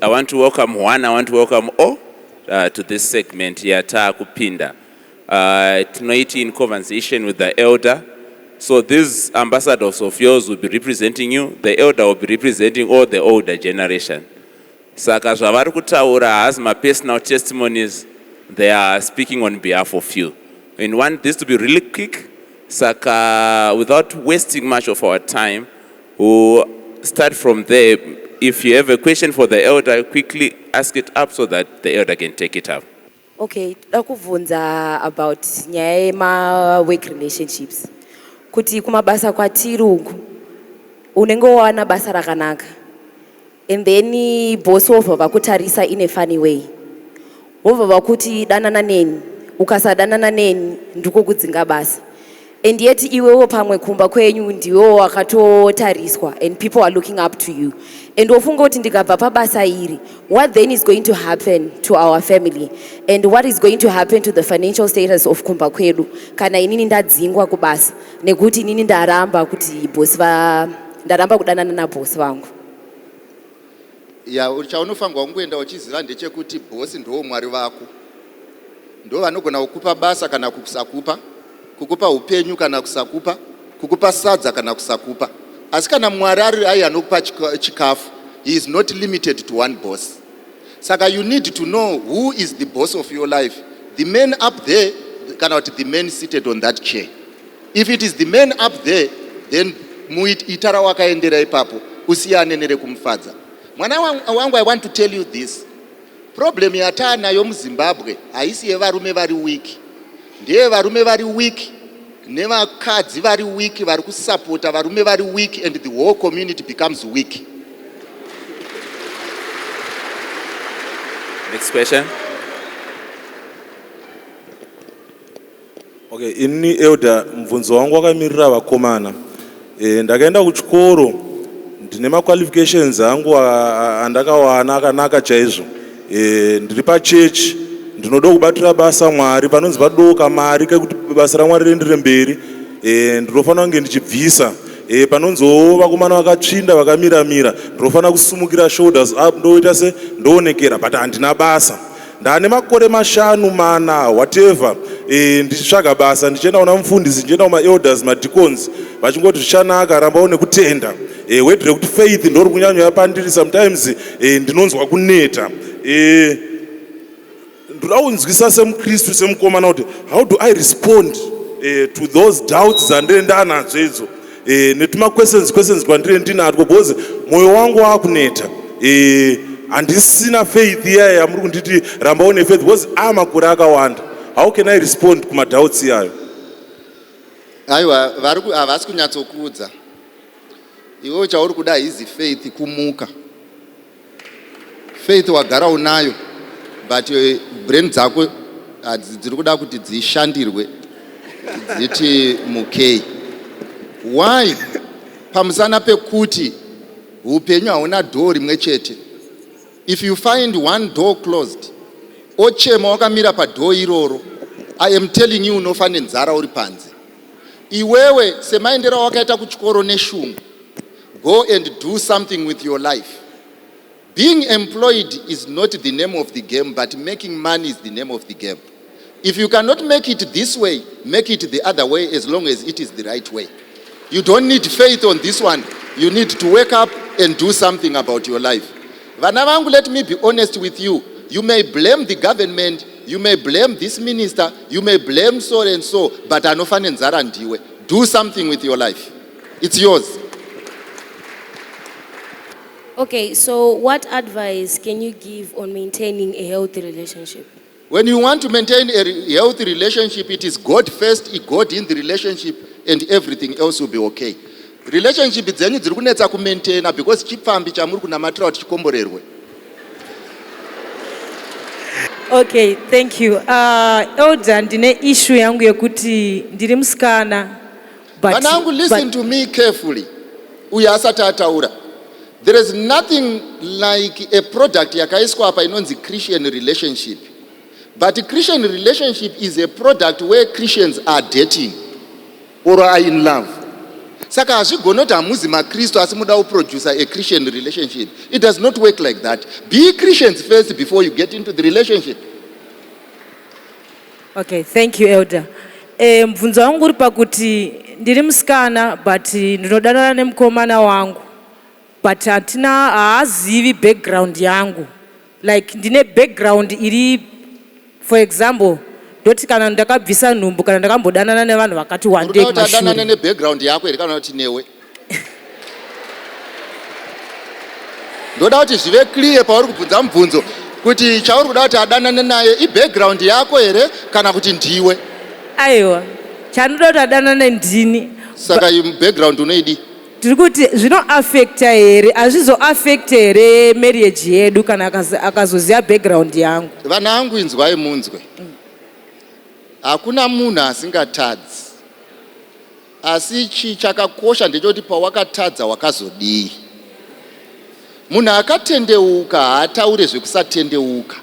I want to welcome one, I want to welcome all to this segment yataakupinda. Tinoiti in conversation with the elder. So these ambassadors of yours will be representing you. The elder will be representing all the older generation. Saka zvavari kutaura haasi mapersonal testimonies, they are speaking on behalf of you. And want this to be really quick. Saka without wasting much of our time, we'll start from there. If you have a question for the elder, quickly ask it up so that the elder can take it up. Okay, toda kubvunza about nyaya yema work relationships. Kuti kumabasa kwatiri uku unenge wawana basa rakanaka. And then boss wobva vakutarisa in a funny way. Wobva vakuti danana neni, ukasadanana neni ndikukudzinga basa. And yet iwewo pamwe kumba kwenyu ndiwewo wakatotariswa and people are looking up to you. And wofunga kuti ndikabva pabasa iri, what then is going to happen to our family? And what is going to happen to the financial status of kumba kwedu kana inini ndadzingwa kubasa nekuti inini ndaramba kuti boss va ndaramba kudanana naboss vangu. Ya, chaunofanirwa kungoenda uchiziva ndechekuti bhosi ndiwo mwari vako, ndo vanogona kukupa basa kana kusakupa, kukupa upenyu kana kusakupa, kukupa sadza kana kusakupa. Asi kana mwari ari aiye anokupa chikafu, he is not limited to one boss. Saka you need to know who is the boss of your life, the man up there kana kuti the man seated on that chair. If it is the man up there, then muita rawakaendera ipapo, usiyane nerekumufadza. Mwana wangu, I want to tell you this. Problem yataanayo muZimbabwe haisi yevarume vari weak, ndeyevarume vari weak nevakadzi vari weak vari kusapota varume vari weak, and the whole community becomes weak. Next question. Okay, ini elder, mubvunzo wangu wakamirira vakomana. Ndakaenda kuchikoro, ndine maqualifications angu andakawana akanaka chaizvo. Ndiri pachechi, ndinoda kubatira basa Mwari, panonzi padoka mari kekuti basa raMwari riendere mberi. Ndinofanira kunge ndichibvisa. Panonziwo vakomana vakatsvinda vakamiramira, ndinofanira kusumukira, shoulders up, ndoita se ndoonekera, but handina basa. Ndane makore 5, 4, whatever, ndichitsvaga basa, ndichienda kuna mufundisi, ndichienda kumaelders, madeacons, vachingoti zvichanaka, ramba une kutenda. Word rekuti faith ndori kunyanya pandiri sometimes. Ndinonzwa kuneta. Ndoda kunzwisa semukristu, semukomana, kuti how do I respond to those doubts dzandiri ndanadzo idzo, netuma questions kwandiri ndinatwo, because mwoyo wangu wakuneta. Handisina faith iya yamuri kunditi ramba une faith, because amakore akawanda. How can I respond kumadoubts iyayo? Aiwa, havasi kunyatsokuudza iwewe. Chauri kuda hizi faith kumuka. Faith wagara unayo, but brain dzako dziri kuda kuti dzishandirwe, dziti mukei. Why? Pamusana pekuti upenyu hauna door rimwe chete. If you find one door closed, ochema wakamira padoor iroro, I am telling you, unofa nenzara uri panze. Iwewe semaendero awakaita kuchikoro neshungu, go and do something with your life. Being employed is not the name of the game, but making money is the name of the game. If you cannot make it this way, make it the other way, as long as it is the right way. You don't need faith on this one. You need to wake up and do something about your life. Vana vangu, let me be honest with you. You may blame the government, you may blame this minister, you may blame so and so, but anofa nenzara ndiwe. Do something with your life. It's yours. Okay, so what advice can you give on maintaining a healthy relationship? When you want to maintain a healthy relationship, it is God first, God in the relationship, and everything else will be okay. Relationship dzenyu dziri kunetsa kumaintaina because chipfambi chamuri kunamatira kuti chikomborerwe. Okay, thank you. Elder, ndine issue yangu yekuti ndiri musikana, but Vanangu, listen to me carefully. Uyo asati ataura, there is nothing like a product yakaiswa apa inonzi Christian relationship, but Christian relationship is a product where Christians are dating or are in love. Saka hazvigoni kuti hamuzi maKristu asi muda kuproduce a Christian relationship. It does not work like that. Be Christians first before you get into the relationship. Okay, thank you, Elder. Mubvunzo wangu uri pakuti ndiri musikana, but ndinodanana nemukomana wangu, but hatina, haazivi background yangu. Like ndine background iri, for example, ndoti kana ndakabvisa nhumbu, kana ndakambodanana nevanhu vakati wandei Uri kuda kuti adanane kumashure. Nebackground yako here kana kuti newe? Ndoda kuti zvive clear pauri kubvunza mubvunzo kuti chauri kuda kuti adanane naye ibackground yako here kana kuti ndiwe. Aiwa, chandinoda kuti adanane ndini. Saka background unoidi? Tiri kuti zvinoafecta here, hazvizoafecta here marriage yedu kana akazoziva background yangu? Vana vangu, inzwai munzwe. Hakuna munhu asingatadzi, asi chi chakakosha ndechekuti pawakatadza wakazodii. Munhu akatendeuka haataure zvekusatendeuka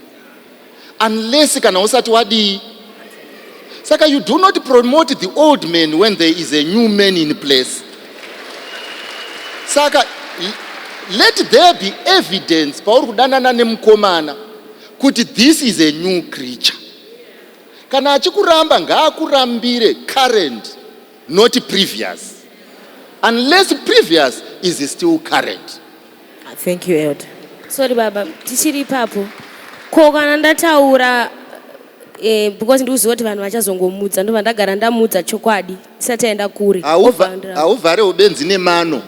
unless kana usati wadii. Saka you do not promote the old man when there is a new man in place. Saka let there be evidence pauri kudanana nemukomana kuti this is a new creature. Kana achikuramba, ngaakurambire current, not previous, unless previous is still current. Thank you, Elder. Sorry baba, tichiri ipapo. Ko kana ndataura, because ndikuziva kuti vanhu vachazongomudza, ndobva ndagara ndamudza chokwadi tisati taenda kure. Obva ndiramba. Hauvhare ubenzi nemano,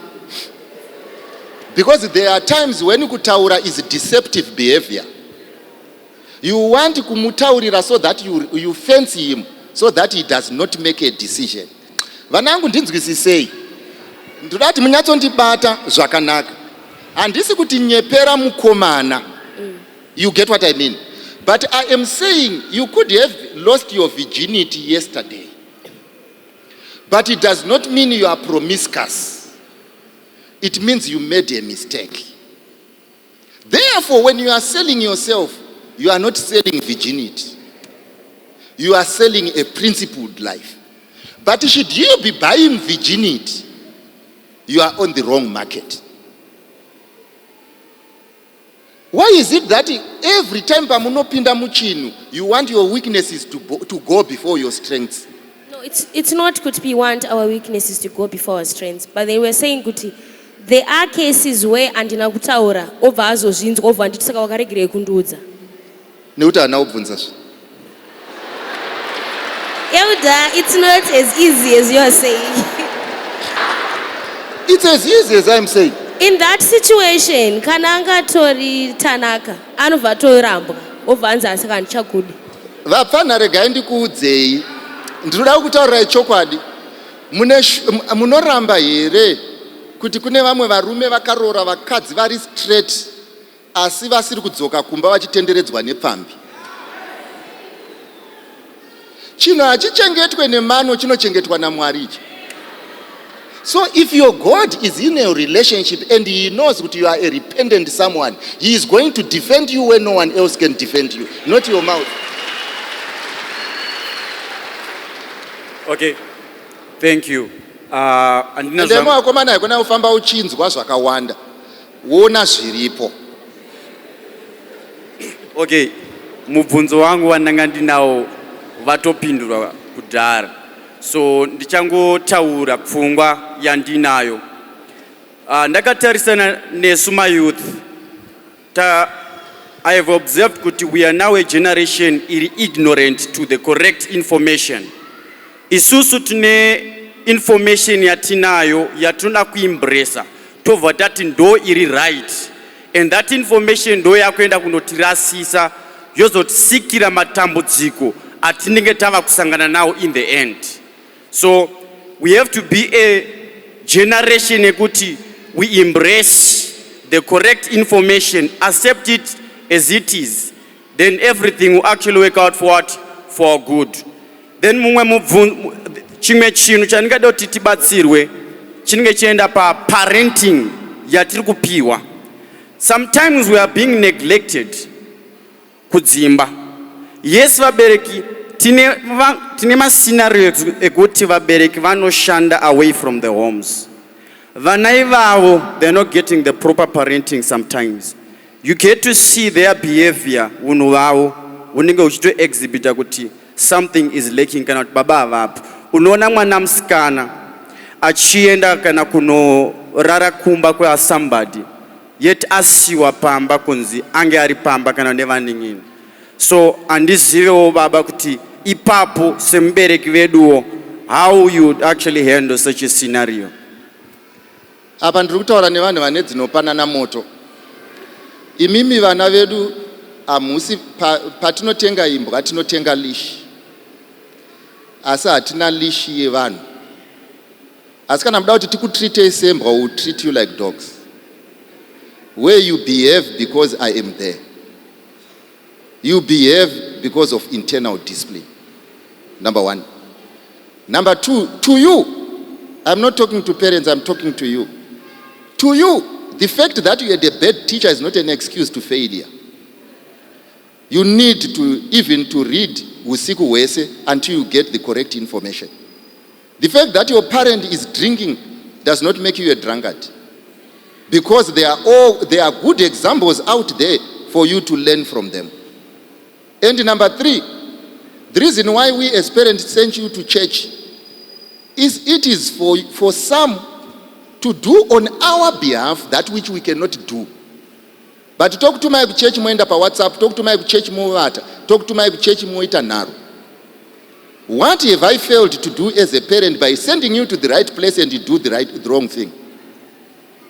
because there are times when kutaura is deceptive behavior. You want kumutaurira so that you fancy him, so that he does not make a decision. Vanangu, ndinzwisisei. Ndoda kuti munyatsondibata zvakanaka. Handisi kuti nyepera mukomana, you get what I mean? But I am saying you could have lost your virginity yesterday, but it does not mean you are promiscuous. It means you made a mistake. Therefore, when you are selling yourself, you are not selling virginity, you are selling a principled life. But should you be buying virginity, you are on the wrong market. Why is it that every time pamunopinda muchinhu, you want your weaknesses to go before your strengths? No, it's not kuti we want our weaknesses to go before our strengths, but they were saying kuti there are cases where andina kutaura, obva azozvinzwa, obva anditi, "Saka wakaregerei kundiudza?" Nekuti haana kubvunza zve. Elder, it's not as easy as you are saying. It's as easy as I'm saying. In that situation, kana angatori Tanaka, anobva atorambwa, obva anzi, "Asaka handichakudi." Vapfana, regai ndikuudzei. Ndinoda kutaurirai chokwadi. Munoramba here kuti kune vamwe varume vakaroora vakadzi vari straight asi vasiri kudzoka kumba vachitenderedzwa nepfambi? Chinhu hachichengetwe nemano, chinochengetwa naMwari ichi. So if your God is in a relationship and he knows that you are a repentant someone, he is going to defend you when no one else can defend you, not your mouth. Okay, thank you. Andina Ndemo vakomana, haikona kufamba uchinzwa zvakawanda, wona zviripo. Okay, mubvunzo wangu wandanga ndinawo vatopindurwa kudhara, so ndichangotaura pfungwa yandinayo. Ndakatarisana nesu mayouth ta, I have observed kuti we are now a generation iri ignorant to the correct information. Isusu tine information yatinayo yatinoda kuembracea, tobva tati ndo iri right, and that information ndo yakuenda kunotirasisa, yozotisikira matambudziko atinenge tava kusangana nawo in the end. So we have to be a generation yekuti we embrace the correct information, accept it as it is, then everything will actually work out for what? For our good. Then mumwe chimwe chinhu chandingada kuti tibatsirwe chinenge chienda paparenting yatiri kupiwa. Sometimes we are being neglected kudzimba. Yes, vabereki tine, tine mascenario ekuti vabereki vanoshanda away from the homes. Vana ivavo, they're not getting the proper parenting. Sometimes you get to see their behavior, unhu hwavo hunenge huchitoexhibita kuti something is lacking kana kuti baba havapo. Unoona mwana musikana achienda kana kunorara kumba kwasomebody, yet asiwa pamba kunzi ange ari pamba kana nevanin'ina. So handizivewo, baba, kuti ipapo semubereki veduwo, how you would actually handle such a scenario. Apa ndiri kutaura nevanhu vane dzinopanana moto. Imimi vana vedu hamusi patinotenga imbwa tinotenga leash, asi hatina leash yevanhu. Asi kana muda kuti tikutreatei sembwa, will treat you like dogs, where you behave because I am there. You behave because of internal discipline, number one. Number two, to you, I'm not talking to parents, I'm talking to you. To you, the fact that you had a bad teacher is not an excuse to failure. You need to even to read usiku hwese until you get the correct information. The fact that your parent is drinking does not make you a drunkard, because there are good examples out there for you to learn from them. And number three, the reason why we as parents sent you to church is it is for some to do on our behalf that which we cannot do. But tokutumai kuchechi moenda paWhatsApp, tokutumai kuchechi movata, tokutumai kuchechi moita nharo. What have I failed to do as a parent by sending you to the right place and you do the wrong thing?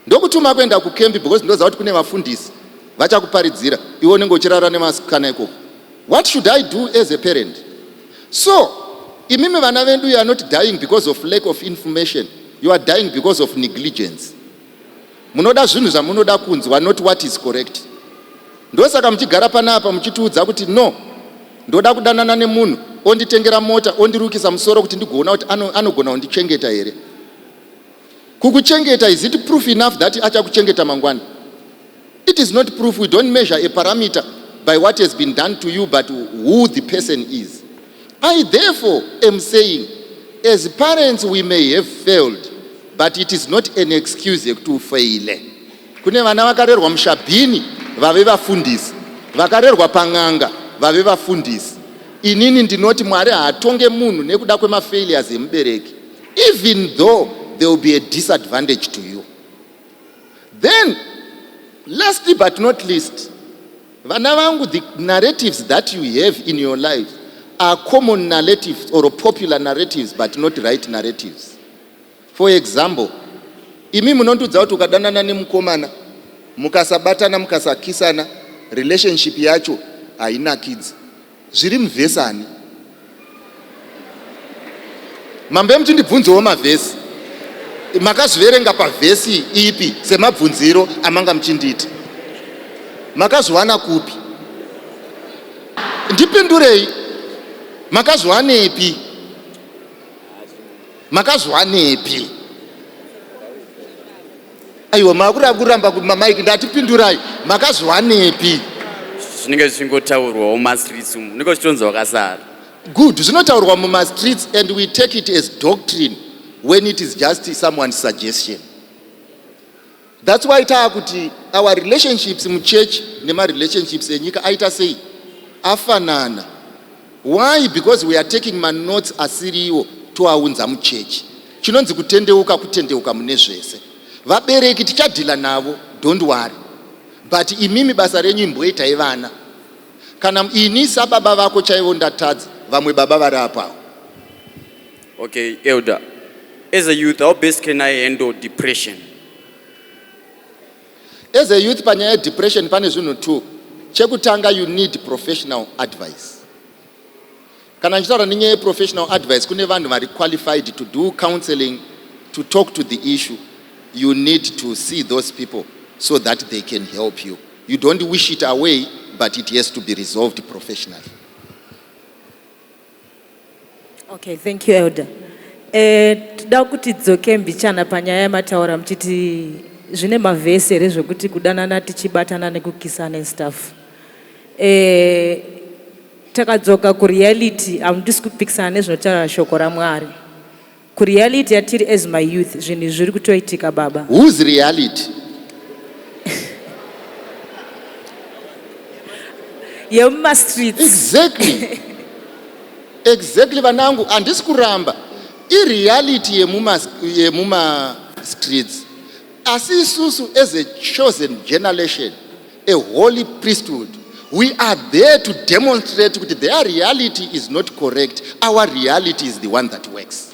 Ndokutuma kuenda kucamp because ndinoziva kuti kune vafundisi vachakuparidzira, iwe unenge uchirara nemasikana ikoko. What should I do as a parent? So imimi vana vedu, you are not dying because of lack of information, you are dying because of negligence. Munoda zvinhu zvamunoda kunzwa, not what is correct. Ndosaka muchigara panapa muchitiudza kuti no, ndoda kudanana nemunhu onditengera mota, ondirukisa musoro kuti ndigoona kuti anogona kundichengeta here. Kukuchengeta, is it proof enough that achakuchengeta mangwana? It is not proof. We don't measure a parameter by what has been done to you, but who the person is. I therefore am saying, as parents we may have failed, but it is not an excuse yekuti ufaile. Kune vana vakarerwa mushabhini vave vafundisi, vakarerwa pang'anga vave vafundisi. Inini ndinoti Mwari haatonge munhu nekuda kwemafailures emubereki, even though there will be a disadvantage to you. Then lastly but not least, vana vangu, the narratives that you have in your life are common narratives or popular narratives, but not right narratives. For example, imi munondiudza kuti ukadanana nemukomana, mukasabatana, mukasakisana, relationship yacho hainakidzi. Zviri muvhesani? Mambe muchindibvunzewo mavhesi. Makazviverenga pavhesi ipi? Semabvunziro amanga muchindiita, makazviwana kupi? Ndipindurei, makazviwanepi? Makazviwanepi? Aiwa, makuda kuramba mamaiki. Ndatipindurai, makazviwanepi? Zvinenge zvichingotaurwawo mumastreets umu, unenge uchitonzi wakasara. Good, zvinotaurwa mumastreets and we take it as doctrine when it is just someone's suggestion. That's why taakuti our relationships muchurch nemarelationships enyika aita sei? Afanana. Why? Because we are taking manotes asiriwo toaunza muchechi. Chinonzi kutendeuka, kutendeuka mune zvese. Vabereki tichadhila navo, don't worry, but imimi basa renyu imboitai vana. Kana ini sababa vako chaivo ndatadza, vamwe baba vari apawo. Okay, elder, as a youth, how best can I handle depression? As a youth, panyaya yedepression pane zvinhu two. Chekutanga, you need professional advice. Kana ndichitaura nenyaya yeprofessional advice, kune vanhu vari qualified to do counseling, to talk to the issue. You need to see those people so that they can help you. You don't wish it away, but it has to be resolved professionally. Okay, thank you, elder. Toda kuti dzoke mbichana panyaya yamataura muchiti zvine mavhesi here zvekuti kudanana tichibatana nekukisana and stuff. Takadzoka kureality, hamutisi kupikisana nezvinotaura shoko raMwari. Kureality yatiri as my youth zvinhu izvi zviri kutoitika baba. Whose reality? Yemumastreets. Exactly. Exactly vanangu, handisi kuramba. Ireality yemuma yemuma streets. Asi isusu as a chosen generation, a holy priesthood, we are there to demonstrate kuti their reality is not correct. Our reality is the one that works.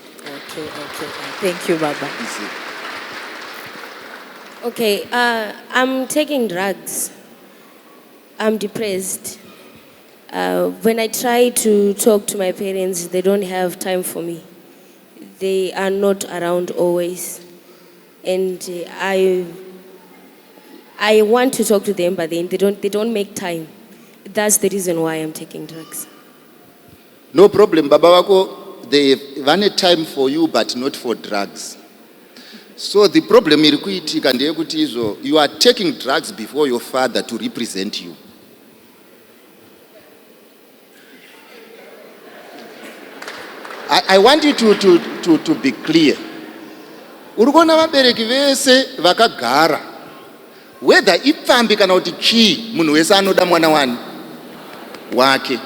Okay. Thank you baba. You see. Okay, I'm taking drugs. I'm depressed. When I try to talk to my parents, they don't have time for me. They are not around always. And I want to talk to them, but then they don't make time. That's the reason why I'm taking drugs. No problem, baba vako, they vane time for you but not for drugs. So the problem iri kuitika ndeyekuti izvo you are taking drugs before your father to represent you. I want you to be clear. Uri kuona vabereki vese vakagara, whether ipfambi kana kuti chii, munhu wese anoda mwana wani wake.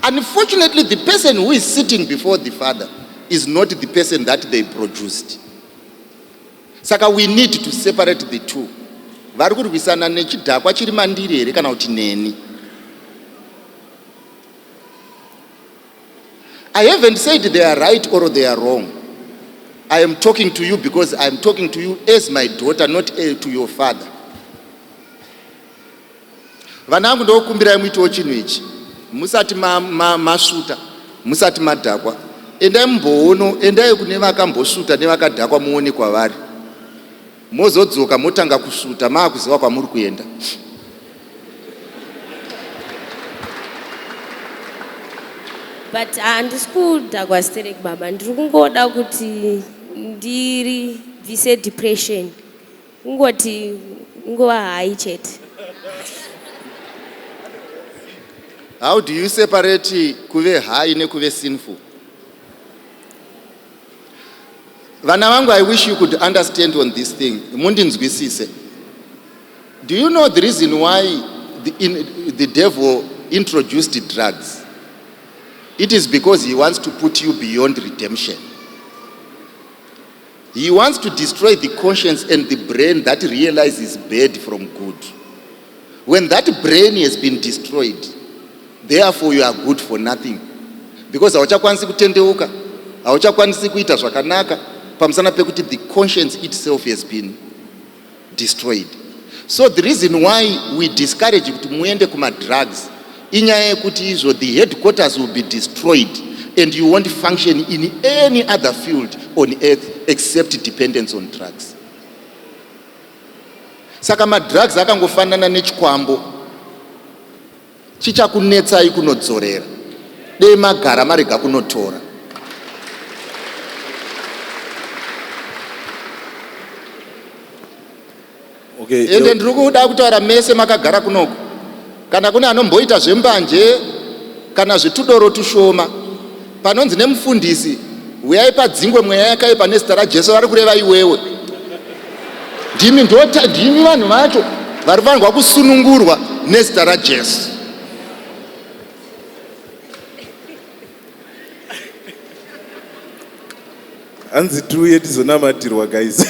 Unfortunately, the person who is sitting before the father is not the person that they produced. Saka we need to separate the two. Vari kurwisana nechidhakwa chiri mandiri here kana kuti neni? I haven't said they are right or they are wrong. I am talking to you because I am talking to you as my daughter, not to your father. Vana vangu, ndokumbirai muitewo chinhu ichi. Musati masvuta, musati madhakwa, endai mumboono, endai kune vakambosvuta nevakadhakwa, muone kwavari. Mozodzoka motanga kusvuta maakuziva kwamuri kuenda. But handisi kudhakwa sterek baba, ndiri kungoda kuti ndiri bvise depression, kungoti ngova high chete. How do you separate kuve high nekuve sinful? Vana vangu, I wish you could understand on this thing. Mundinzwisise. Do you know the reason why the devil introduced drugs? It is because he wants to put you beyond redemption. He wants to destroy the conscience and the brain that realizes bad from good. When that brain has been destroyed, therefore you are good for nothing, because hauchakwanisi kutendeuka, hauchakwanisi kuita zvakanaka pamusana pekuti the conscience itself has been destroyed. So the reason why we discourage kuti muende kumadrugs inyaya yekuti izvo the headquarters will be destroyed and you won't function in any other field on earth except dependence on drugs. Saka madrugs akangofanana nechikwambo, chichakunetsai kunodzorera. Dei magara marega kunotora. Okay. Ende ndiri kuda kutaura mese makagara kunoko, kana kune anomboita zvembanje kana zvetudoro tushoma, panonzi nemufundisi, "Uyai padzingwe mweya yakaipa nezita raJesu," vari kureva iwewe. Ndimi ndota, ndimi vanhu vacho vari kufanirwa kusunungurwa nezita raJesu. Hanzi tiuye tizonamatirwa, guys.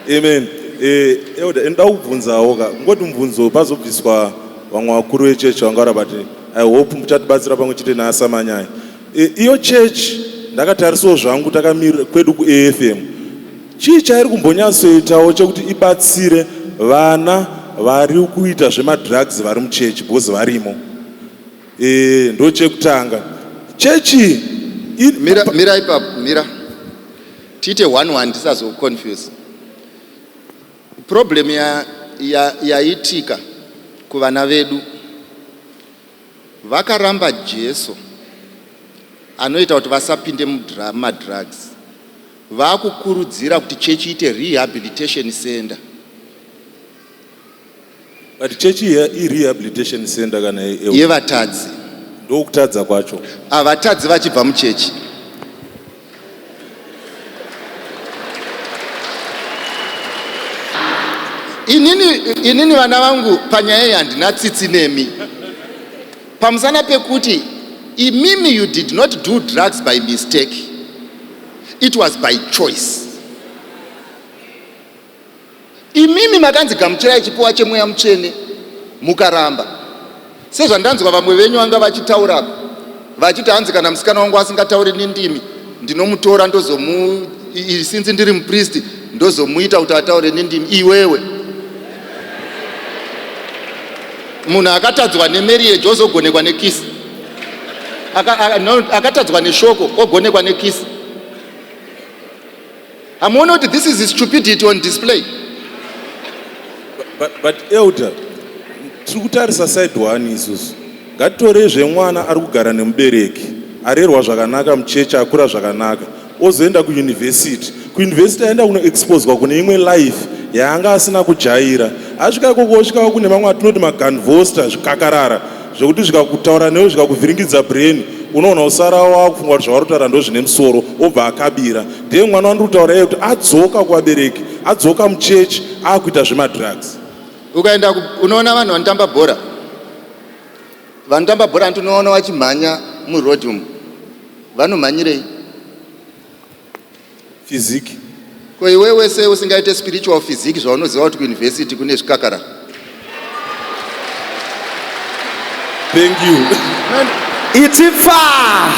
Amen. Elder, inoda kubvunzawo ka, kungoti mubvunzo pazobviswa vamwe vakuru vechechi vangaura, but I hope muchatibatsira pamwe chete naasamanyaya. Iyo chechi ndakatarisawo zvangu, takamira kwedu kuAFM, chii chairi kumbonyatsoitawo chekuti ibatsire vana vari kuita zvemadrugs vari muchechi, because varimo? Ndo chekutanga, chechi Mira, mira ipapo, mira, tiite one one, tisazoconfuse. Problem yaitika ya, kuvana vedu vakaramba Jesu anoita kuti vasapinde mumadrugs, vakukurudzira kuti chechi ite rehabilitation center. But chechi irehabilitation center kana Yevatadzi. Ndokutadza kwacho. Avatadzi vachibva muchechi. Inini, inini vana vangu panyaya iyi handina tsitsi nemi. Pamusana pekuti imimi you did not do drugs by mistake. It was by choice. Imimi makanzi gamuchirai chipuwa chemweya mutsvene mukaramba. Sezvandanzwa vamwe venyu vanga vachitaura vachiti hanzi kana musikana wangu asingatauri nendimi ndinomutora ndozomu since ndiri mupristi ndozomuita kuti ataure nendimi. Iwewe munhu akatadzwa nemarriage ozogonekwa nekisi, akatadzwa neshoko ogonekwa nekisi. Hamuoni kuti this is stupidity on display? But elder, tiri kutarisa side one isusu. Ngatitorei zvemwana ari kugara nemubereki, arerwa zvakanaka muchechi, akura zvakanaka, ozoenda kuyunivhesiti. Kuyunivhesiti aenda kunoexposwa kune imwe life yaanga asina kujaira. Asvika ikoko osvikawo kune mamwe atinoti maganvosta, zvikakarara zvekuti zvikakutaura newe zvikakuvhiringidza brain, unoona usara wakufunga kuti zvavari kutaura ndo zvine musoro, obva akabira. Ndiye mwana wandiri kutaura iye kuti adzoka kuvabereki, adzoka muchechi, akuita zvemadrugs. Ukaenda unoona vanhu vanotamba bhora, vanotamba bhora unoona vachimhanya muroad umu, vanomhanyirei? Physique. Ko iwewe sei usingaite spiritual physique zvaunoziva kuti kuyunivhesiti kune zvikakara? Thank you. Iti pfa.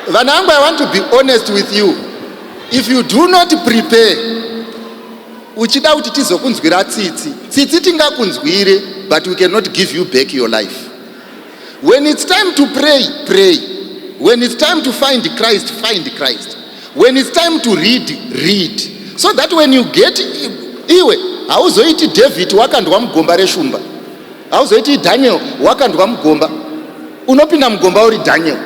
Vanangu, I want to be honest with you. If you do not prepare, uchida kuti tizokunzwira tsitsi, tsitsi tingakunzwire, but we cannot give you back your life. When it's time to pray, pray. When it's time to find Christ, find Christ. When it's time to read, read, so that when you get, iwe hauzoiti David wakandwa mugomba reshumba, hauzoiti Daniel wakandwa mugomba. Unopinda mugomba uri Daniel.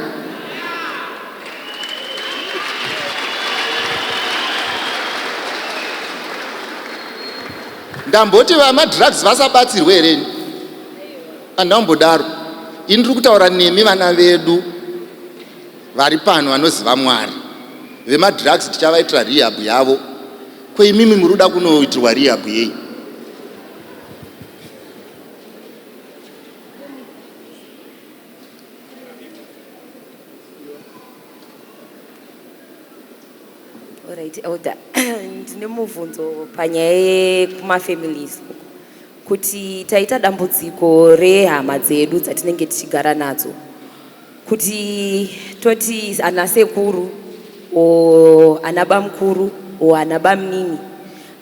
Ndamboti vamadrugs vasabatsirwe here? Handambodaro. Ini ndiri kutaura nemi vana vedu vari pano vanoziva Mwari. Vemadrugs tichavaitira rehab yavo. Kweimimi muri kuda kunoitirwa rehab yei? Alright, Elder. Ndine mubvunzo panyaya yekumafamilies, kuti taita dambudziko rehama dzedu dzatinenge tichigara nadzo, kuti toti ana sekuru o ana bamukuru o ana bamunini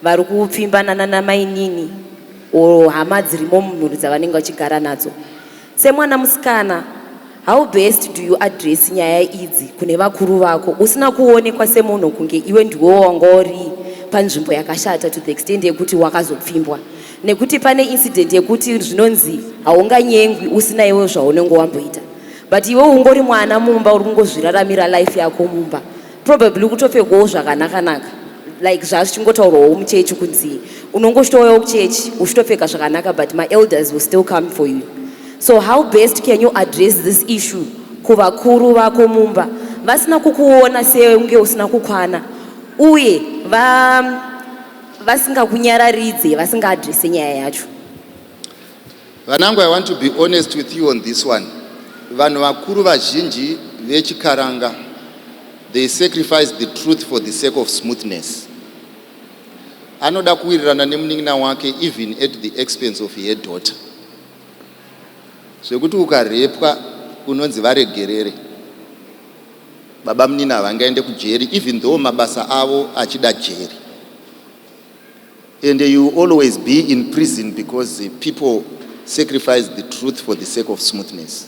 vari kupfimbanana namainini o hama dzirimo mumhuri dzavanenge vachigara nadzo. Semwana musikana, how best do you address nyaya idzi kune vakuru vako usina kuonekwa semunhu kunge iwe ndiwe wanga uri panzvimbo yakashata, to the extent yekuti wakazopfimbwa? Nekuti pane incident yekuti zvinonzi haunganyengwi usina iwe zvaunenge wamboita, but iwe ungori mwana mumba, uri kungozviraramira life yako mumba, probably kutopfekawo zvakanaka-naka, like zvazvichingotaurwawo muchechi kunzi unongochitouyawo kuchechi uchitopfeka zvakanaka, but maelders will still come for you. So how best can you address this issue kuvakuru vako mumba vasina kukuona seunge usina kukwana, uye vasingakunyararidze, vasingaadrese nyaya yacho? Vanangu, I want to be honest with you on this one. Vanhu vakuru vazhinji vechikaranga, they sacrifice the truth for the sake of smoothness. Anoda kuwirirana nemunin'ina wake even at the expense of her daughter, zvekuti ukarepwa unonzi varegerere, baba munini havangaende kujeri, even though mabasa avo achida jeri. And you always be in prison because the people sacrifice the truth for the sake of smoothness.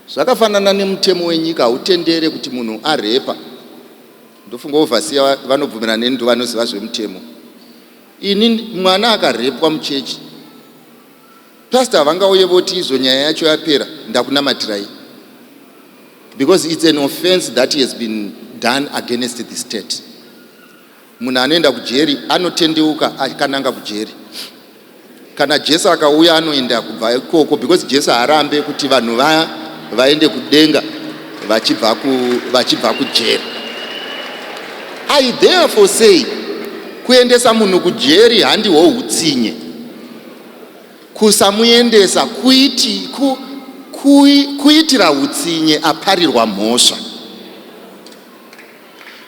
Zvakafanana nemutemo wenyika, hautendere kuti munhu arepa. Ndofunga overseer vanobvumirana neni, ndo vanoziva zvemutemo. Ini mwana akarepwa muchechi, pastor havangauye voti izvo nyaya yacho yapera, ndakunamatirai, because it's an offense that has been done against the state. Munhu anoenda kujeri, anotendeuka akananga kujeri. Kana Jesu akauya, anoenda kubva ikoko, because Jesu haarambe kuti vanhu vaende kudenga vachibva kujeri. I therefore say, Kuendesa munhu kujeri handihwo utsinye. Kusamuendesa kuiti, ku, kui, kuitira utsinye aparirwa mhosva.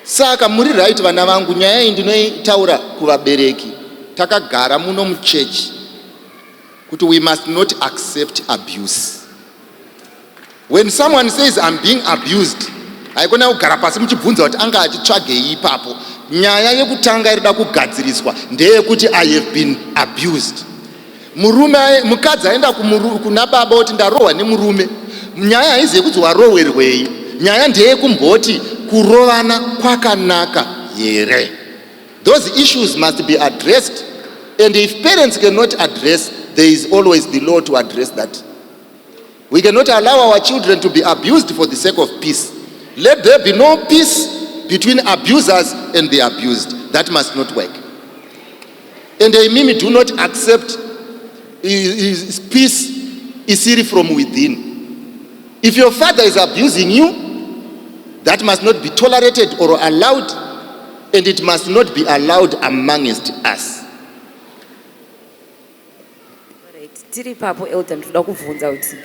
Saka muri right, vana vangu. Nyaya iyi ndinoitaura kuvabereki takagara muno muchechi kuti we must not accept abuse. When someone says, "I'm being abused," haikona kugara pasi muchibvunza kuti anga achitsvagei ipapo. Nyaya yekutanga irida kugadziriswa ndeyekuti, "I have been abused." Murume, mukadzi aenda kuna baba oti, "Ndarohwa nemurume." Nyaya haizi yekuti warohwerwei. Nyaya ndeyekumboti kurovana kwakanaka here. Those issues must be addressed, and if parents cannot address, there is always the law to address that. We cannot allow our children to be abused for the sake of peace. Let there be no peace between abusers and the abused. That must not work. And imimi, do not accept is peace isiri from within. If your father is abusing you, that must not be tolerated or allowed, and it must not be allowed amongst us. Alright, tiri ipapo, elder, ndinoda kubvunza kuti,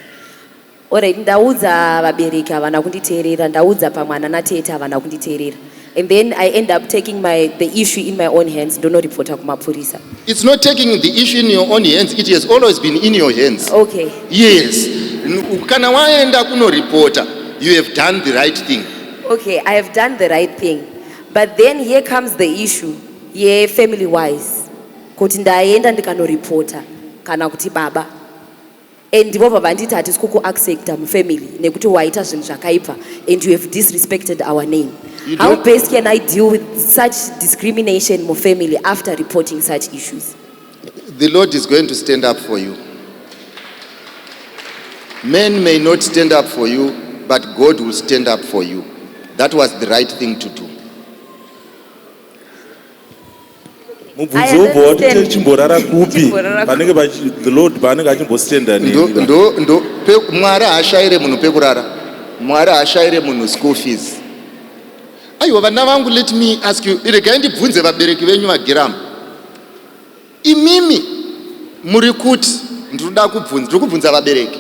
alright, ndaudza vabereki, havana kunditeerera. Ndaudza pamwana natete, havana kunditeerera, and then I end up taking the issue in my own hands, ndonoripota kumapurisa. It's not taking the issue in your own hands. It has always been in your hands. Yes. Kana waenda kunoripota, you have done the right thing. Okay, I have done the right thing, but then here comes the issue ye-family wise, kuti ndaenda ndikanoripota kana kuti baba, and ndivo bva vanditi, "Hatisi kukuaccepta mufamily nekuti waita zvinhu zvakaipa and you have disrespected our name." You How best can I deal with such discrimination mufamily after reporting such issues? The Lord is going to stand up for you. Men may not stand up for you, but God will stand up for you. That was the right thing to do. Mubvunzo wobva wati understand. Chimborara kupi? Chimborara. Panenge the Lord paanenge achimbostenda neni. Ndo Mwari haashayire munhu pekurara. Mwari haashayire munhu school fees. Aiwa, vana vangu, let me ask you, regai ndibvunze vabereki venyu vagiramu. Imimi muri kuti, ndinoda kubvunza, ndiri kubvunza vabereki,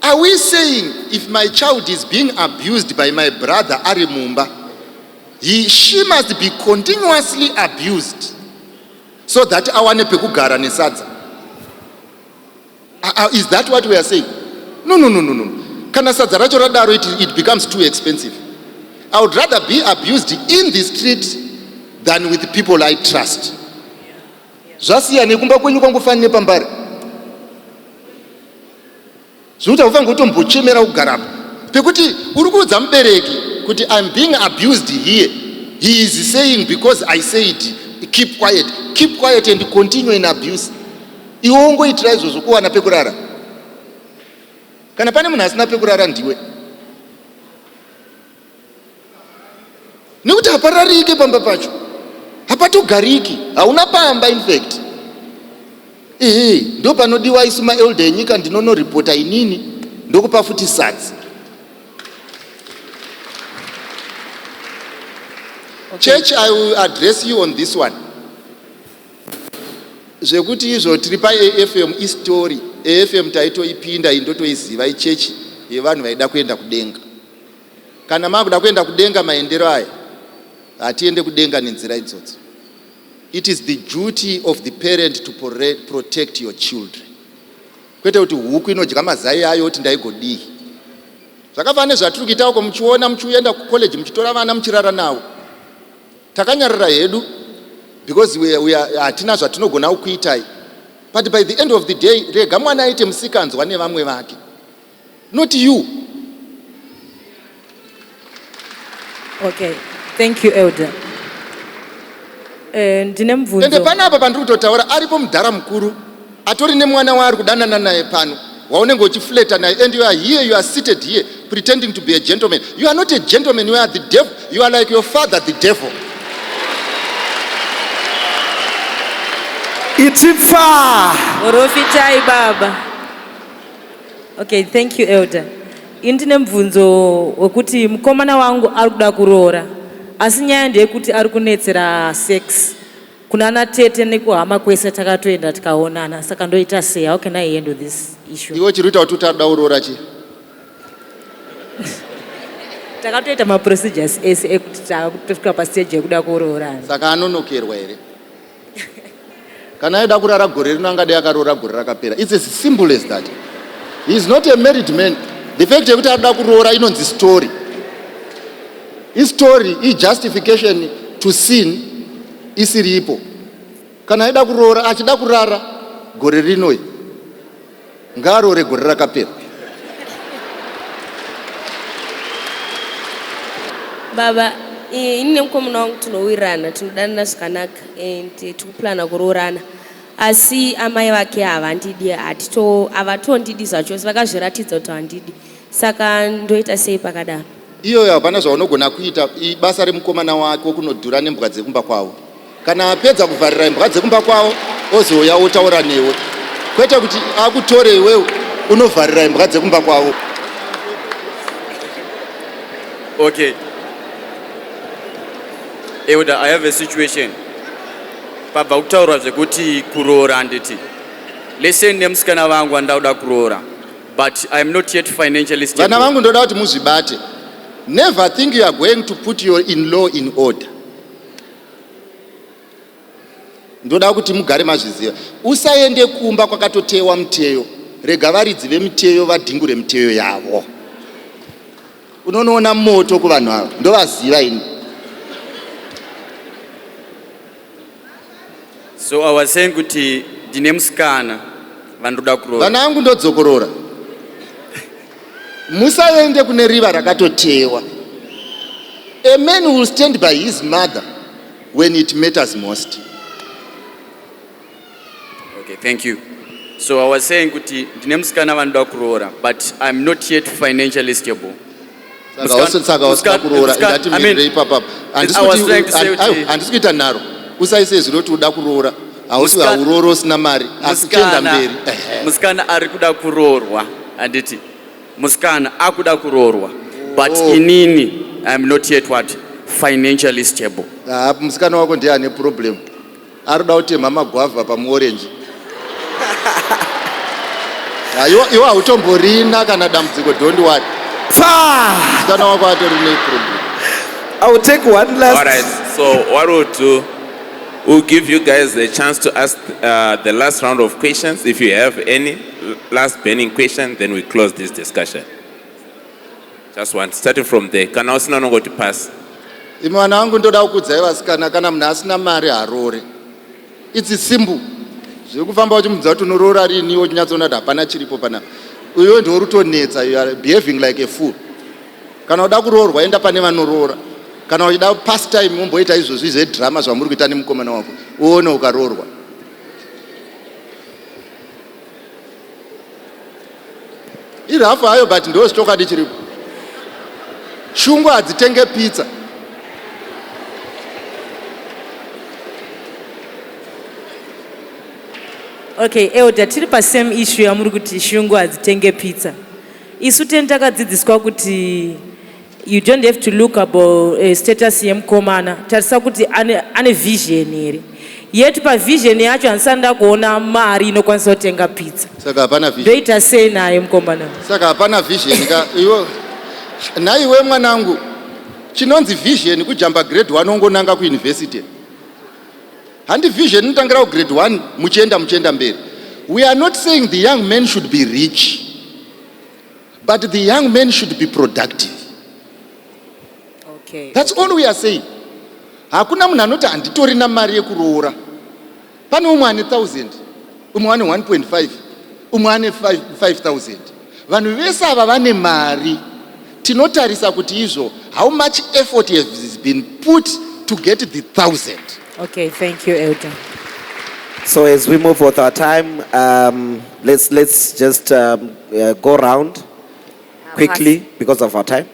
are we saying if my child is being abused by my brother ari mumba, she must be continuously abused so that awane pekugara nesadza? Is that what we are saying? No. Kana sadza racho radaro, it becomes too expensive. I would rather be abused in the street than with people I trust. Zvasiyana kumba kwenyu kwangofanira nepambare zvekuti haufangi kutombochemera kugarapo, pekuti uri kuudza mubereki kuti, "I'm being abused here." He is saying, "Because I said keep quiet, keep quiet and continue in abuse." Iwe wongoitira izvozvo kuwana pekurara. Kana pane munhu asina pekurara, ndiwe, nekuti hapararike pamba pacho, hapatogariki, hauna pamba. In fact, ehe, ndo panodiwa isu maelder enyika. Ndinonoripota inini, ndokupa futi sadza. Church, I will address you on this one. Zvekuti izvo tiri paAFM istory. AFM taitoipinda, indotoiziva. Ichechi yevanhu vaida kuenda kudenga. Kana makuda kuenda kudenga, maendero aya hatiende kudenga nenzira idzodzo. It is the duty of the parent to protect your children, kwete kuti huku inodya mazai ayo kuti ndaigodii. Zvakafanana nezvatiri kuita uko, muchiona muchienda kucollege, muchitora vana, muchirara navo. Takanyarara hedu because hatina zvatinogona kukuitai, but by the end of the day, rega mwana aite musikanzwa nevamwe vake, not you. Okay, thank you, elder. Ndine Ende mubvunzo. Panapa pandiri kutotaura, aripo mudhara mukuru atori nemwana waari kudanana naye pano, waunenge uchiflirta naye, and you are here, you are seated here pretending to be a gentleman. You are not a gentleman. You are the devil. You are like your father, the devil. Iti pfa. Profitai, baba. Okay, thank you, elder. Ini ndine mubvunzo wekuti mukomana wangu ari kuda kuroora, asi nyaya ndeyekuti ari kunetsera sex. Kunana tete nekuhama kwese takatoenda tikaonana, saka ndoita sei? How can I handle this issue? Iwe chiri kuita kuti utada kuroora chii? Takatoita maprocedures ese ekuti takutosvika pastage yekuda kuroorana. Saka anonokerwa here? Kana aida kurara gore rino angadai akaroora gore rakapera. It's as simple as that. He is not a married man. The fact yekuti arikuda kuroora inonzi story. Istory, ijustification to sin isiripo. Kana aida kuroora achida kurara gore rinoi ngaaroore gore rakapera. Baba, ini nemukomana wangu tinowirirana, tinodanana zvakanaka and tiri kuplana kuroorana. Asi amai vake havandidi, hatito havatondidi zvachose, vakazviratidza kuti havandidi. Saka ndoita sei pakadaro? Iyoyo hapana zvaunogona kuita, ibasa remukomana wako kunodhura nembwa dzekumba kwavo. Kana apedza kuvharira imbwa dzekumba kwavo ozouya otaura newe, kwete kuti akutore iwewe unovharira imbwa dzekumba kwavo. Okay. Elder, I have a situation. Pabva kutaurwa zvekuti kuroora handiti. Listen nemusikana vangu andauda kuroora. But I am not yet financially stable. Vana vangu ndoda kuti muzvibate. Never think you are going to put your in-law in order. Ndoda kuti mugare mazviziva. Usaende kumba kwakatotewa muteyo. Rega varidzi vemiteyo vadhingure miteyo yavo. Unonoona moto kuvanhu ava. Ndovaziva ini. So I was saying kuti ndine musikana vandoda kuroora. Vana vangu ndodzokorora. Musaende kune riva rakatotewa. A man will stand by his mother when it matters most. Okay, thank you. So I was saying kuti ndine musikana vanoda kuroora but I'm not yet financially stable. Saka usina kuroora ngatimirire ipapa. Handisi kuita nharo. Usaise zviro kuti uda kuroora. Hausi hauroora usina mari asi chienda mberi. Musikana ari kuda kuroorwa handiti. Musikana akuda kuroorwa but oh. Inini I'm not yet what financially stable. Ah, musikana wako ndiye ane problem. Arikuda kutemha magwavha pamuorenji. Iwe hautomborina kana dambudziko, don't worry. Musikana wako atori neproblem. I will take one last. All right. So what we'll do, we'll give you guys a chance to ask the last round of questions. If you have any last burning question, then we close this discussion. Just one, starting from there. Kana usina unongoti pass. Imi vana vangu ndoda kukudzai vasikana, kana munhu asina mari haroore. It's simple. Zviri kufamba uchimudza kuti unoroora rini iwe uchinyatsoona kuti hapana chiripo panapa. Iwe ndiwe uri kutonetsa, you are behaving like a fool. Kana uda kuroorwa enda pane vanoroora. Kana uchida pastime umboita izvozvi zvedrama zvamuri kuita nemukomana wako uone ukaroorwa. Irafu hayo but ndo chokwadi chiripo. Shungu hadzitenge pizza. Okay, Elder, tiri pasame issue yamuri kuti shungu hadzitenge pizza. Isu teni takadzidziswa kuti you don't have to look about status yemukomana, tarisa kuti ane vision here. Yet pavision yacho handisati ndakuona mari inokwanisa kutenga pizza. Saka hapana vision. Ndoita sei naye mukomana? Saka hapana vision ka iwe. Nhaiwe mwanangu, chinonzi vision kujamba grade 1 ongonanga kuuniversity. Handi vision inotangira kugrade 1 muchienda muchienda mberi. We are not saying the young man should be rich, but the young man should be productive. Okay. That's all we are saying. Hakuna munhu anoti handitorina mari yekuroora. Pane umwe ane 1000, umwe ane 1.5, umwe ane 5000. Vanhu vese ava vane mari. Tinotarisa kuti izvo how much effort has been put to get the 1000. Okay, thank you, Elder. So as we move with our time, let's just go round I'll quickly pass. Because of our time.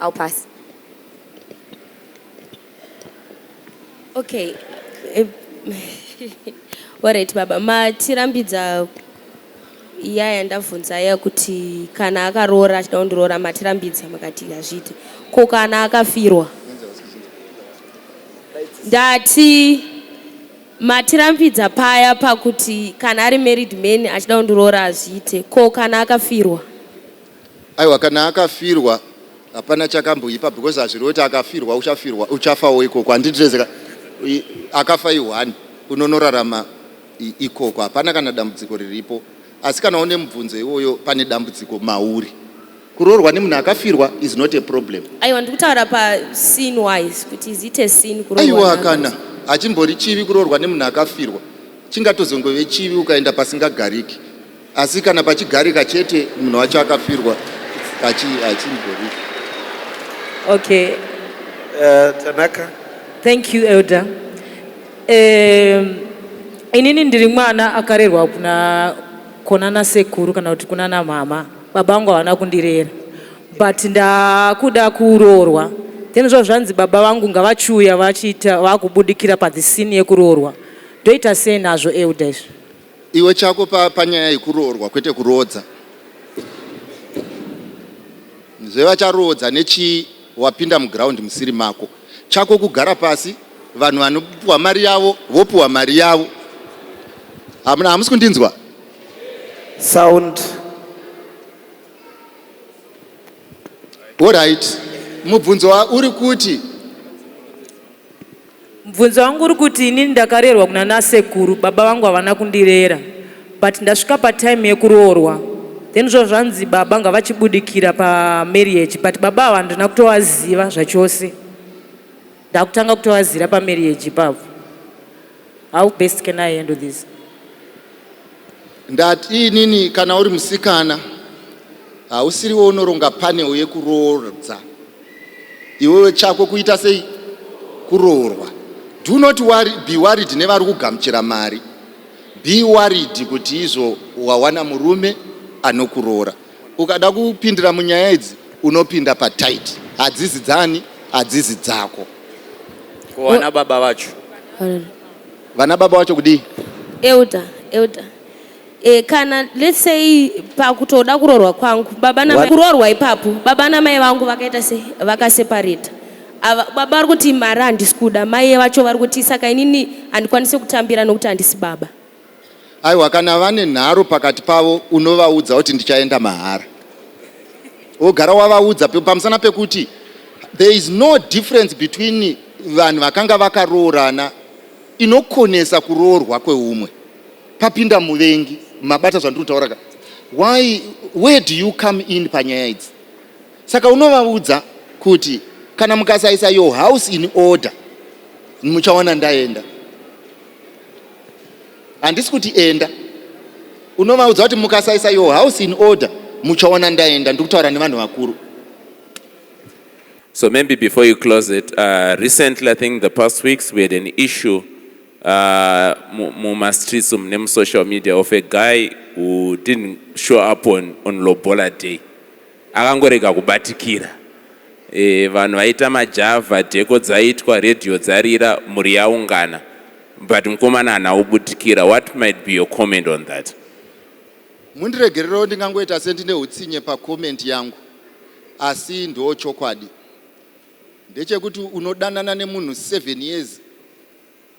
I'll pass. Okay. Alright baba, matirambidza iya yandabvunza iya kuti kana akaroora achida kundiroora, matirambidza makati hazviiti. Ko kana akafirwa? Ndati Matirambidza paya pakuti kana ari married man achida kundiroora hazviite. Ko kana akafirwa? Aiwa, kana akafirwa hapana chakamboipa, because hazvirevi kuti akafirwa uchafirwa, uchafawo ikoko. Handitirezeka, akafa i1, unonorarama ikoko, hapana kana dambudziko riripo. Asi kana une mubvunzo iwoyo, pane dambudziko mauri. Kuroorwa nemunhu akafirwa is not a problem. Aiwa, ndikutaura pasin wise, kuti is it a sin kuroorwa Aiwa, kana hachimbori chivi kuroorwa nemunhu akafirwa. Chingatozongove chivi ukaenda pasingagariki, asi kana pachigarika chete munhu wacho akafirwa, hachimbori. Okay. Tanaka. Thank you, Elder. Inini ndiri mwana akarerwa kuna kona nasekuru kana kuti kuna namama. Baba vangu havana kundirera, but ndakuda kuroorwa. Then zvo zvanzi baba vangu ngavachiuya vachiita vakubudikira pathe scene yekuroorwa. Ndoita sei nazvo, Elder, izvi? Iwe chako panyaya yekuroorwa, kwete kuroodza. Zvevacharoodza nechii, wapinda muground musiri mako. Chako kugara pasi, vanhu vanopiwa mari yavo vopiwa mari yavo. Hamuna, hamusi kundinzwa? Sound. Alright, mubvunzo uri kuti? Mubvunzo wangu uri kuti inini ndakarerwa kuna nasekuru, baba vangu havana kundirera, but ndasvika patime yekuroorwa. Then zvo zvanzi baba ngavachibudikira pamarriage, but baba ava handina kutovaziva zvachose. Ndakutanga kutovazira pamarriage ipapo. How best can I handle this? Ndati inini, kana uri musikana, hausiriwo unoronga panel yekuroodza. Iwewe chako kuita sei? Kuroorwa. Do not worry, be worried nevari kugamuchira mari. Be worried kuti izvo wawana murume anokuroora. Ukada kupindira munyaya idzi, unopinda patight. Hadzizi dzani? Hadzizi dzako. Kuwana baba vacho? Vana baba vacho kudii? Elder, Elder, kana let's say pakutoda kuroorwa kwangu, baba namai, kuroorwa ipapo, baba namai vangu vakaita se vakaseparata. Ava baba vari kuti mari handisi kuda, mai vacho vari kuti saka inini handikwanisi kutambira nokuti handisi baba. Aiwa, kana vane nharo pakati pavo, unovaudza kuti ndichaenda mahara. Wogara wavaudza pamusana pekuti there is no difference between vanhu vakanga vakaroorana. Inokonesa kuroorwa kweumwe papinda muvengi. Mabata zvandiri kutaura ka? Why, where do you come in panyaya idzi? Saka unovaudza kuti kana mukasaisa your house in order, muchaona ndaenda. Handisi kuti enda. Unovaudza kuti mukasaisa your house in order, muchaona ndaenda. Ndiri kutaura nevanhu vakuru. So maybe before you close it, recently, I think the past weeks, we had an issue muma streets, social media, of a guy who didn't show up on Lobola Day. Akangorega kubatikira. Vanhu vaita majavha, dheko dzaitwa, redhiyo dzarira, mhuri yaungana. But mukomana haana kubutikira. What might be your comment on that? Mundiregererewo, ndingangoita sendine utsinye pacomment yangu, asi ndo chokwadi ndechekuti unodanana nemunhu 7 years,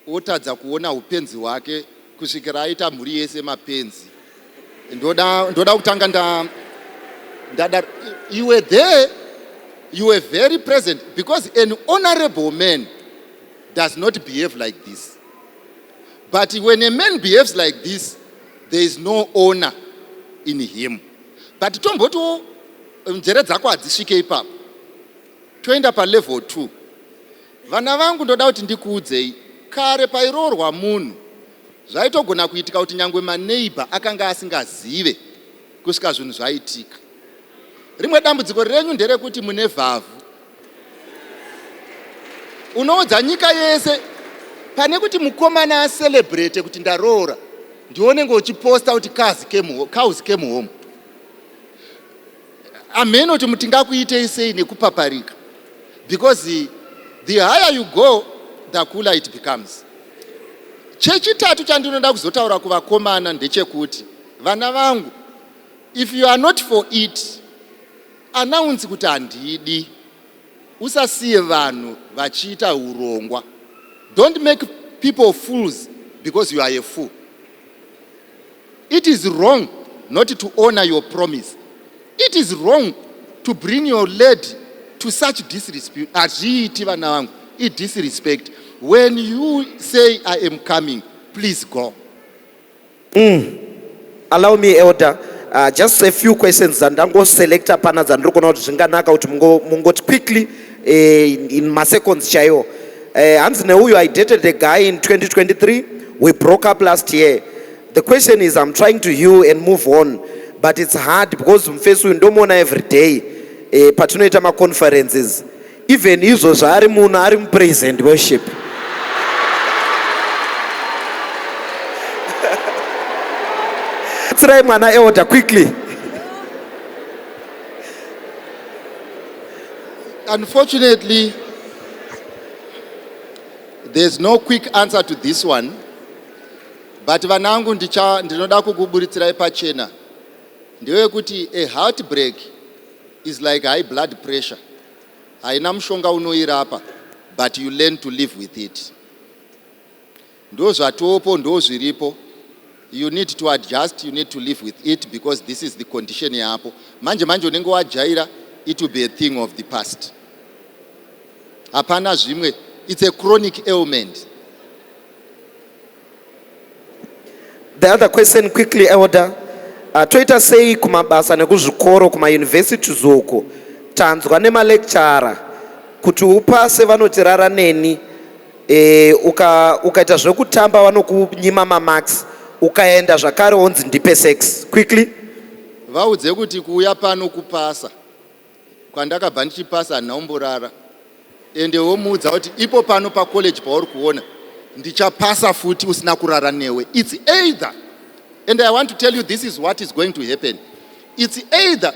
wotadza kuona upenzi hwake kusvikira aita mhuri yese mapenzi. Ndoda kutanga ndada you were there, you were very present, because an honorable man does not behave like this. But when a man behaves like this, there is no honor in him. But tombotiwo njere dzako hadzisvike ipapo, toenda palevel 2. Vana vangu, ndoda kuti ndikuudzei, kare pairoorwa munhu zvaitogona kuitika kuti nyangwe maneighbor akanga asingazive kusvika zvinhu zvaitika. Rimwe dambudziko renyu nderekuti mune vhavhu. Unoudza nyika yese. Pane kuti mukomana acelebrate kuti ndaroora, ndionenge uchiposta kuti cows came home. Amene kuti tingakuitei sei nekupaparika, because the higher you go, the cooler it becomes. Chechitatu chandinoda kuzotaura kuvakomana ndechekuti, vana vangu, if you are not for it, announce kuti handidi. Usasiye vanhu vachiita urongwa. Don't make people fools. because you are a fool. It is wrong not to honor your promise. It is wrong to bring your lady to such disrespect. Hazviiti, vana vangu, idisrespect. When you say, "I am coming," please go. Allow me, elder, just a few questions dzandangoselecta pana dzandiri kuona kuti zvinganaka kuti mungoti quickly, in maseconds chaiwo. Hanzi neuyu, "I dated a guy in 2023. We broke up last year. The question is, I'm trying to heal and move on, but it's hard because mufesi uyu ndomuona every day, patinoita maconferences. Even izvozvo ari muno, ari mupraise and worship." Batsirai mwana, elder, quickly. Unfortunately, there's no quick answer to this one, but vanangu, ndinoda kukuburitsirai pachena ndewekuti a heartbreak is like high blood pressure. Haina mushonga unoirapa, but you learn to live with it. Ndo zvatopo, ndo zviripo. You need to adjust, you need to live with it, because this is the condition yapo. Manje manje unenge wajaira, it will be a thing of the past. Hapana zvimwe, it's a chronic ailment. The other question quickly, elder. Toita sei kumabasa nekuzvikoro, kumauniversities uku? Tanzwa nemalecturer kuti upase vanotirara neni, ukaita zvekutamba vanokunyima mamarks, ukaenda zvakare onzi ndipe sex. Quickly. Vaudze kuti kuuya pano kupasa. Kwandakabva ndichipasa handina kumborara. Ende womuudza kuti ipo pano pacollege pauri kuona ndichapasa futi usina kurara newe. It's either, and I want to tell you, this is what is going to happen. It's either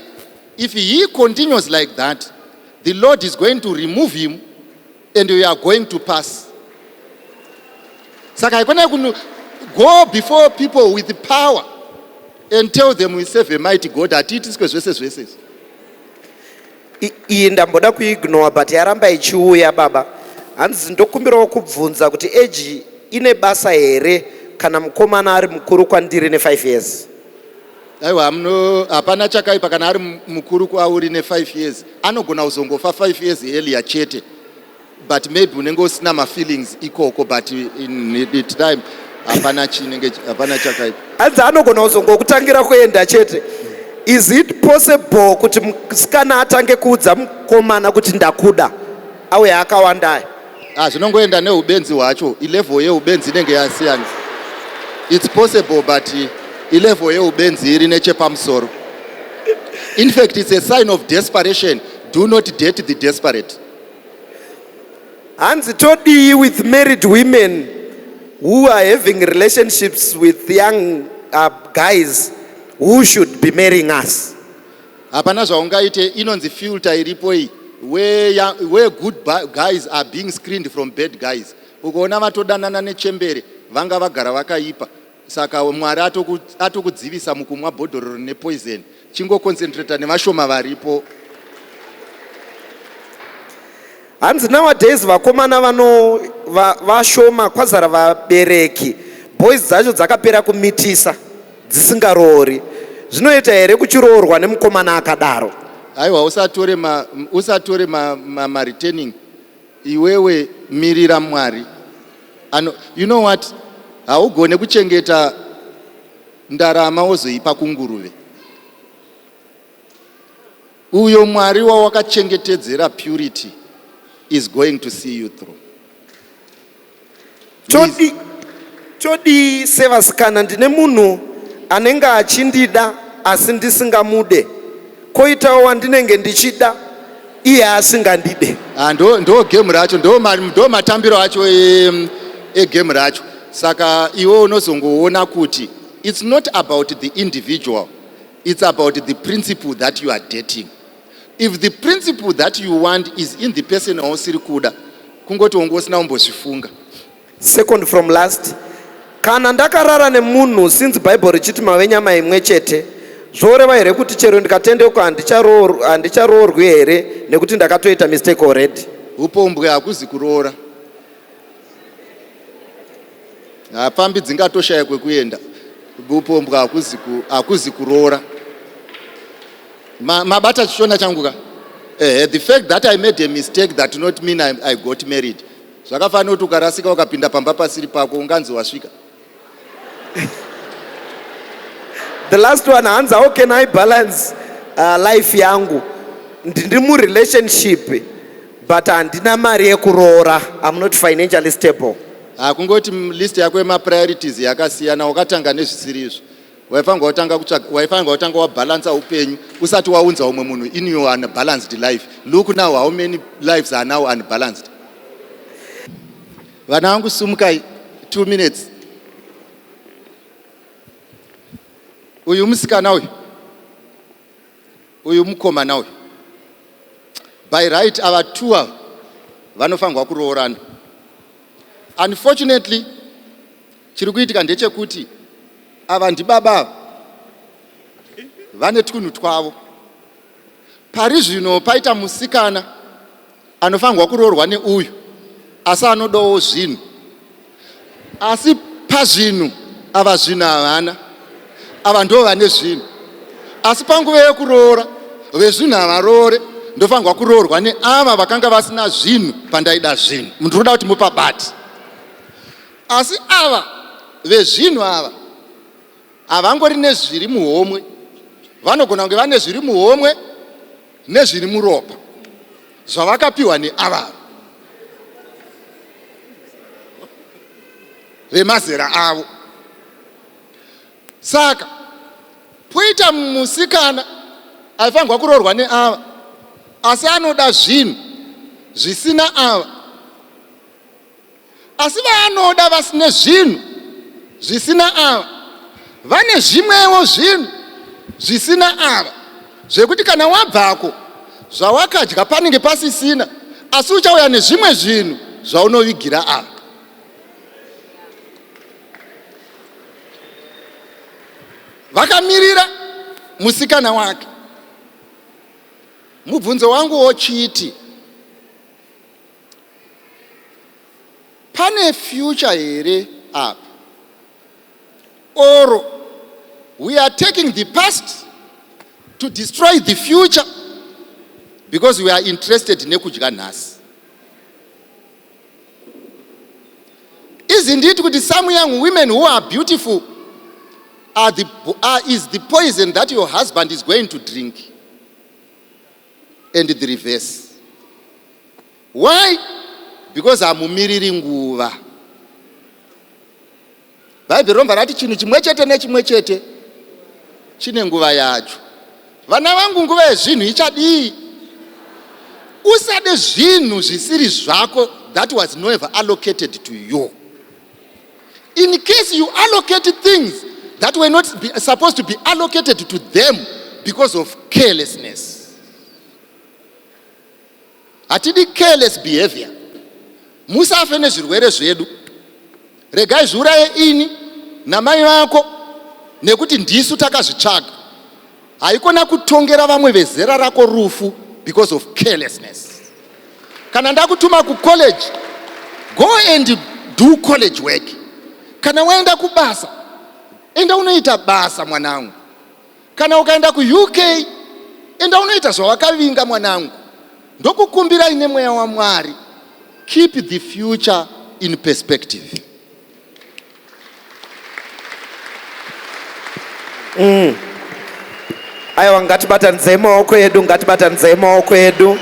if he continues like that, the Lord is going to remove him and you are going to pass. Saka haikona kunu go before people with power and tell them we serve a mighty God. Hatiitiswe zvese zvese. Iyi ndamboda kuignore, but yaramba ichiuya, baba. Hanzi, "Ndokumbirawo kubvunza kuti age ine basa here kana mukomana ari mukuru kwandiri ne5 years?" Aiwa, hapana chakaipa kana ari mukuru kwauri ne5 years. Anogona kuzongofa 5 years earlier chete, but maybe unenge usina mafeelings ikoko, but in the time hapana chinenge, hapana chakaipa. Hanzi anogona kuzongokutangira kuenda chete. Is it possible kuti musikana atange kuudza mukomana kuti ndakuda, auye akawandaya? Ah, zvinongoenda neubenzi hwacho. Ilevel yeubenzi inenge yasiyana. It's possible, but ilevel yeubenzi iri nechepamusoro. In fact, it's a sign of desperation. Do not date the desperate. Hanzi, todii with married women who are having relationships with young guys who should be marrying us? Hapana zvaungaite. Inonzi filter iripo iyi, where good guys are being screened from bad guys. Ukaona vatodanana nechembere, vanga vagara vakaipa. Saka Mwari atokudzivisa mukumwa bhodhoro nepoison. Chingoconcentrata nevashoma varipo. Hanzi, nowadays vakomana vano vashoma, kwazara vabereki. Boys dzacho dzakapera kumitisa dzisingaroori. Zvinoita here kuchiroorwa nemukomana akadaro? Aiwa, usatore maretaining. Iwewe mirira Mwari. Ano, you know what, haugone kuchengeta ndarama wozoipa kunguruve. Uyo Mwari wawakachengetedzera purity is going to see you through. Todi sevasikana? Ndine munhu anenge achindida asi ndisingamude, koitawo wandinenge ndichida iye asingandide. Ah, ndo game racho, ndo matambiro acho egame racho. Saka iwe unozongoona kuti it's not about the individual, it's about the principle that you are dating. If the principle that you want is in the person wausiri kuda, kungoti wange usina kumbozvifunga. Second from last, kana ndakarara nemunhu, since Bible richiti mave nyama imwe chete, zvoreva here kuti chero ndikatendeuka handicharoorwi here, nekuti ndakatoita mistake already? Upombwe hakuzi kuroora. Hapfambi dzingatoshaya kwekuenda. Upombwe hakuzi hakuzi kuroora. Ma, mabata chiShona changu ka? Ehe, the fact that I made a mistake that not mean I got married. Zvakafanira kuti ukarasika ukapinda pamba pasiri pako unganzi wasvika. The last one hanzi how can I balance life yangu ndiri murelationship but handina mari yekuroora, I'm not financially stable. Hakungoti list yako yemapriorities yakasiyana, wakatanga nezvisiri izvo. Waifanirwa kutanga kutsvaga, waifanirwa kutanga wabhalansa upenyu usati waunza umwe munhu in your unbalanced life. Look now how many lives are now unbalanced. Vana vangu sumukai 2 minutes. Uyu musikana uyu, uyu mukomana uyu, by right ava two ava vanofanirwa kuroorana. Unfortunately chiri kuitika ndechekuti ava ndibaba ava vane twunhu twavo. Pari zvino paita musikana anofanirwa kuroorwa neuyu asi anodawo zvinhu, asi pazvinhu ava zvinhu havana, ava ndo vane zvinhu, asi panguva yekuroora vezvinhu havaroore, ndofanirwa kuroorwa neava vakanga vasina zvinhu pandaida zvinhu. Ndinoda kuti mupabati, asi ava vezvinhu ava havangori nezviri muhomwe, vanogona kunge vane zviri muhomwe nezviri muropa zvavakapiwa neavava vemazera avo. Saka poita musikana aifanirwa kuroorwa neava asi anoda zvinhu zvisina ava, asi vaanoda vasine zvinhu zvisina ava vane zvimwewo zvinhu zvisina ava, zvekuti kana wabvako zvawakadya panenge pasisina, asi uchauya nezvimwe zvinhu zvaunovigira ava. Vakamirira musikana wake. Mubvunzo wangu wochiti, pane future here apa, or we are taking the past to destroy the future because we are interested nekudya nhasi? Isn't it kuti some young women who are beautiful is the poison that your husband is going to drink, and the reverse? Why? Because hamumiriri nguva. Bhaibheri rinobva rati chinhu chimwe chete nechimwe chete chine nguva yacho. Vana vangu, nguva yezvinhu ichadii? Usade zvinhu zvisiri zvako that was never allocated to you. In case you allocate things that were not supposed to be allocated to them because of carelessness. Hatidi careless behavior. Musafe nezvirwere zvedu. Regai zviuraye ini namai vako nekuti ndisu takazvitsvaga. Haikona kutongera vamwe vezera rako rufu because of carelessness. Kana ndakutuma kucollege, go and do college work. Kana waenda kubasa, enda unoita basa mwanangu. Kana ukaenda kuUK, enda unoita zvawakavinga mwanangu. Ndokukumbirai nemweya waMwari, keep the future in perspective. Aiwa, ngatibatanidzei maoko edu, ngatibatanidzei maoko edu.